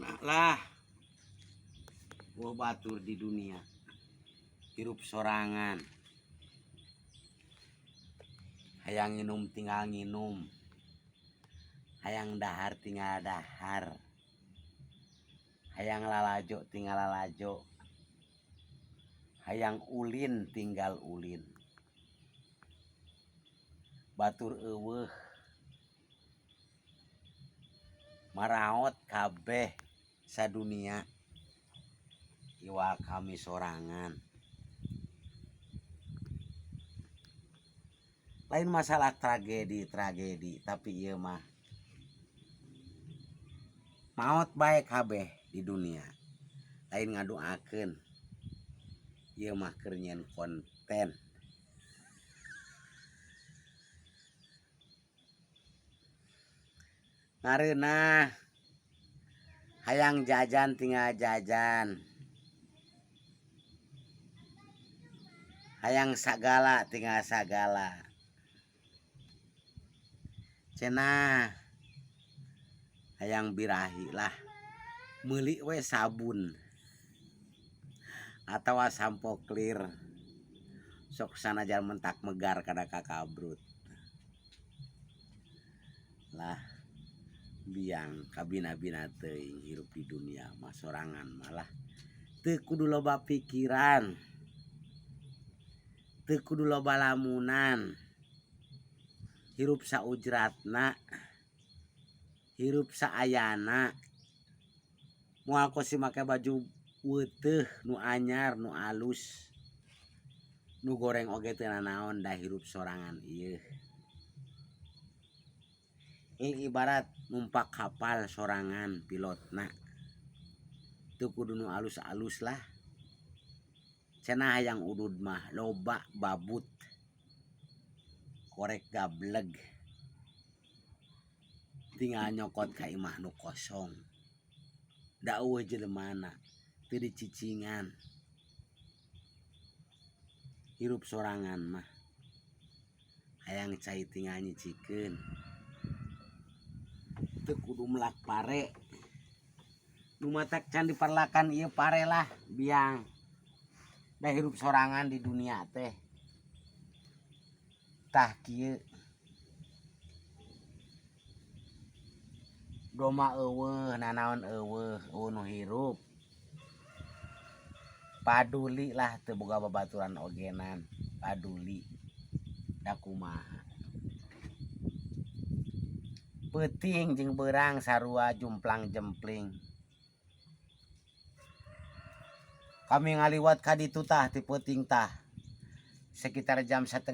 Ngareunah lah. Euweuh batur di dunia. Hirup sorangan. Hayang nginum tinggal nginum. Hayang dahar tinggal dahar. Hayang lalajo tinggal lalajo. Hayang ulin tinggal ulin. Batur euweuh. Maraot kabeh sadunia iwal kami sorangan. Lain masalah tragedi-tragedi tapi ieu mah maot bae kabeh di dunia. Lain ngadoakeun ieu mah keur nyieun konten. Ngareunah hayang jajan tinggal jajan. Hayang sagala tinggal sagala. Cenah hayang birahi lah meuli we sabun atawa sampo clear sok sanajan mentak megar kada kakabrut. Lah biang kabina-bina teuing hirup di dunia mah sorangan malah teu kudu loba pikiran teu kudu loba lamunan hirup saujratna hirup saayana moal kosi make baju weuteuh nu anyar nu alus nu goreng oge teu nanaon da hirup sorangan ieu. Ibarat numpak kapal sorangan pilotna teu kudu nu alus-alus lah cenah hayang udud mah loba babut korek gableg tinggal nyokot ka imah nu kosong da eueuh jelemana teu dicicingan hirup sorangan mah hayang cai tinggal nyicikeun. Teu kudu melak pare nu matak can diperlakan ieu pare lah biang da hirup sorangan di dunia teh tah kieu doma eueuh nanaon eueuh eueuh nu hirup paduli lah teu boga babaturan ogenan paduli da kumaha peuting jeung beurang sarua jumplang jempling. Kami ngaliwat ka ditu tah ti peuting tah sekitar jam 1:30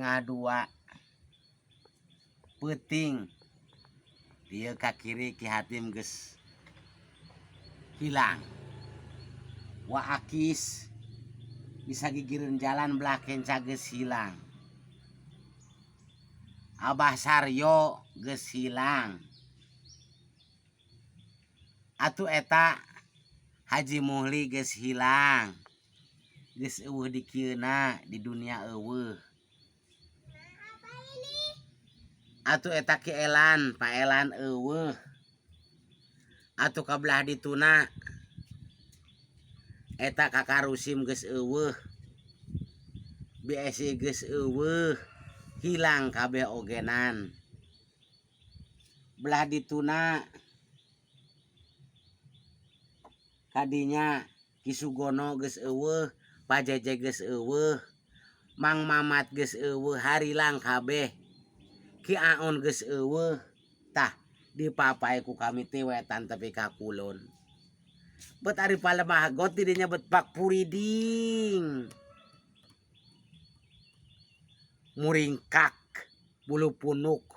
peuting dieu ka kiri Ki Hatim geus hilang. Wa Akis bisa gigireun jalan belah kenca geus hilang. Abah Saryo geus hilang. Atuh eta Haji Muhli geus hilang. Geus eueuh di kieuna di dunia eueuh. Atuh eta Ki Elan, Pak Elan eueuh. Atuh ka belah dituna eta Kakak Rusim geus eueuh. BSI geus eueuh. Hilang kabeh ogenan. Belah dituna kadinya Ki Sugono geus eueuh, Pak Jeje geus eueuh, Mang Mamat geus eueuh, harilang kabeh. Ki Aon geus eueuh. Tah dipapai ku kami teh wetan tepi ka kulon. Bet ari palemah got di dinya bet pak puriding. Muringkak bulu punuk.